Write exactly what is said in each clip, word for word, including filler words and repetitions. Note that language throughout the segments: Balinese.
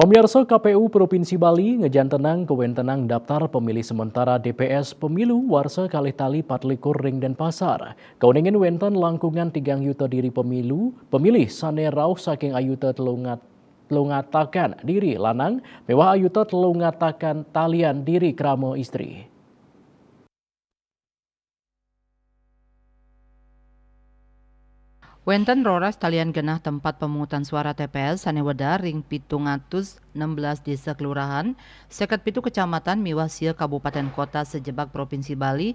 Pemirsa, K P U Provinsi Bali ngejantenang kawéntenan daftar pemilih sementara D P S pemilu warsa kalih tali patlikur ring Denpasar. Kauningin wénten langkungan tigang yuta diri pemilu, pemilih sané rauh saking ayuta telung at-, telung atakan diri lanang, miwah ayuta telung atakan talian diri krama istri. Wénten roras talian genah tempat pemungutan suara T P S sané wedar ring pitung atus enem belas désa kelurahan, seket pitu kecamatan miwah sia kabupatén kota sajebag Provinsi Bali,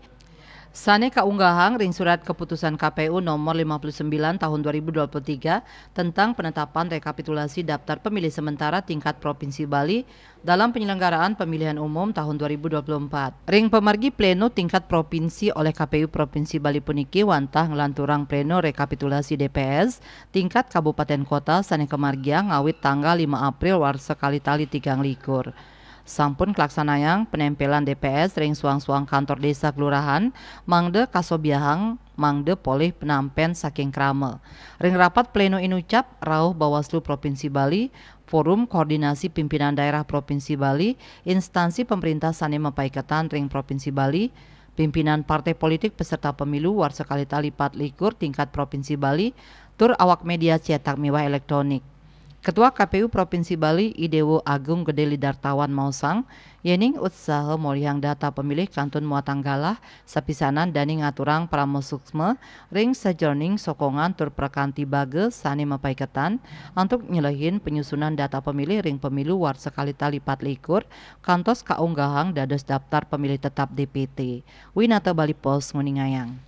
sané kaunggahang ring Surat Keputusan K P U nomor lima puluh sembilan tahun dua ribu dua puluh tiga tentang penetapan rekapitulasi daftar pemilih sementara tingkat Provinsi Bali dalam penyelenggaraan pemilihan umum tahun dua ribu dua puluh empat. Ring pamargi pleno tingkat provinsi olih K P U Provinsi Bali puniki wantah nglanturang pleno rekapitulasi D P S tingkat kabupaten kota sané kamargiang ngawit tanggal lima April warsa kalih tali tigang likur. Sampun kalaksanayang penempelan D P S ring suang-suang kantor desa kelurahan, mangda kasobiahang, mangda polih penampén saking krama. Ring rapat pleno inucap, rauh Bawaslu Provinsi Bali, Forum Koordinasi Pimpinan Daerah Provinsi Bali, instansi pemerintah sané mapaiketan ring Provinsi Bali, pimpinan partai politik peserta pemilu warsa kalih tali patlikur tingkat Provinsi Bali, tur awak media cetak miwah elektronik. Ketua K P U Provinsi Bali, I Déwa Agung Gedé Lidartawan maosang, yéning utsaha molihang data pemilih kantun muatang galah, sapisanan dané ngaturang parama suksma ring sajeroning sokongan tur prakanti baga sané mapaiketan antuk nyelehin penyusunan data pemilih ring pemilu warsa kalih tali patlikur kantos kaunggahang dados daftar pemilih tetap D P T. Winata Bali Post nguningayang.